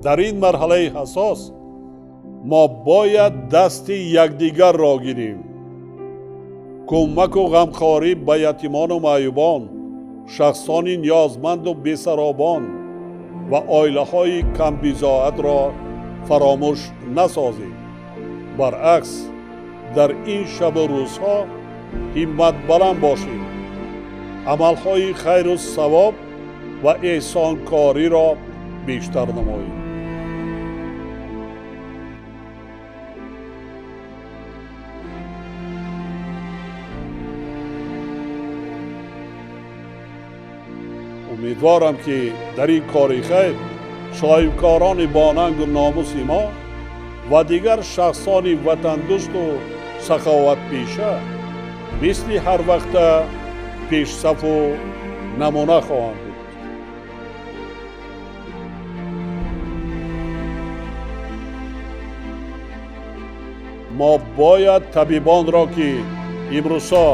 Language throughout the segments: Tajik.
Дар ин марҳалаи ҳассос мо бояд дасти якдигарро гирем. Кӯмаку ғамхорӣ ба ятимону маъюбон, шахсони ниёзманду бесаробон ва оилаҳои камбизоатро фаромӯш насозем. Баръакс, дар ин шабу рӯзҳо ҳимматбаланд бошем, амалҳои хайру савоб ва эҳсонкориро бештар намоем. Умедворам, ки дар ин кори хайр соҳибкорони бонангу номуси мо ва дигар шахсони ватандӯсту саховатпеша мисли ҳар вақта пешсафу намуна хоҳанд буд. Мо бояд табибонро, ки имрӯзҳо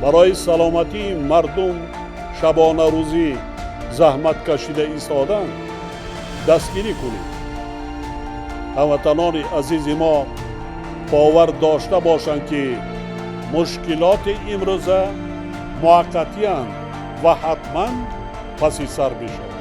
барои саломатии мардум шабонарӯзӣ заҳмат кашида истоданд, дастгирӣ кунем. Ҳамватанони азизи мо бовар дошта бошанд, ки мушкилоти имрӯза муваққатиянд ва ҳатман паси сар мешаванд.